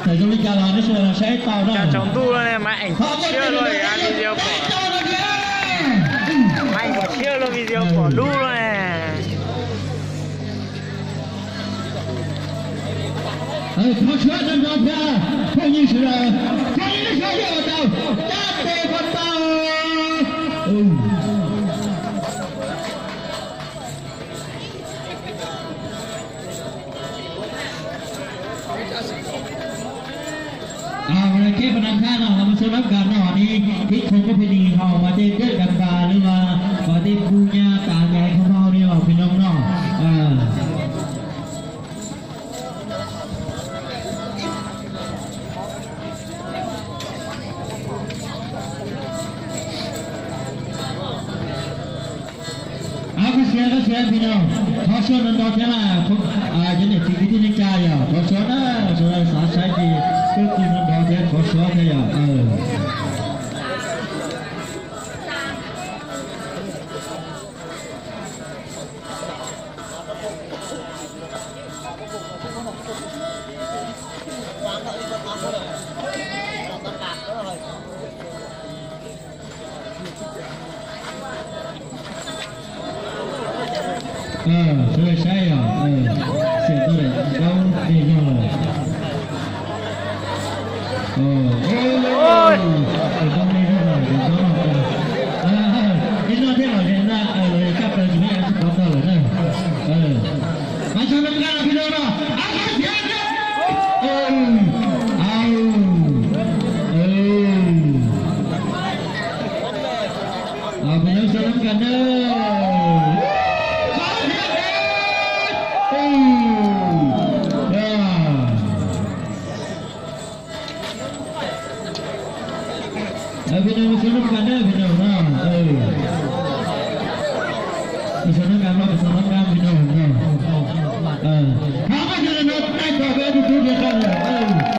Zoo li cas los nej sawv daws saib tau na. Tsaus ntuj lawm ne, maj eem siab luaj video pom, maj eem siab luaj video pom dub lawm ne. Thov suav rau nrog thiab phooj ywg sawv daws, phooj ywg sawv daws tau cab tes kom tau. Khib pas nab khab no los mus sawv daws kam no ni, ib khoo koj phe ni hos mas tej dawb kas pas li mas, mas tej ku nyab tas nyab khoo hau li los phi noo no. Koj siab, koj siab phi no, thov suav nrog nrog thiab na, cov niam txiv kwv tij neej tsa yom, thov suav na, sawv daws xav saib ces koj kwv nrog nrog thiab thov suav thiab yom. Sawv daws saib yom, xiam tau daim ntaub dej zog lawm. Daim ntaub dej zog lawm, daim ntaub no. Ib no thiab los ze na, los ze kab plaws tsis muaj tsis pov tau lawm na. Mas sawv daws nkag los phi no no, ab koj siab na. Phi no sawv daws nkag na. Phi no sawv daws nkag na, phi no no. Sawv daws nkag no, sawv daws nkag phi no no. Thov koj sawv daws no taij tos peb tus tub thiab koj lawm.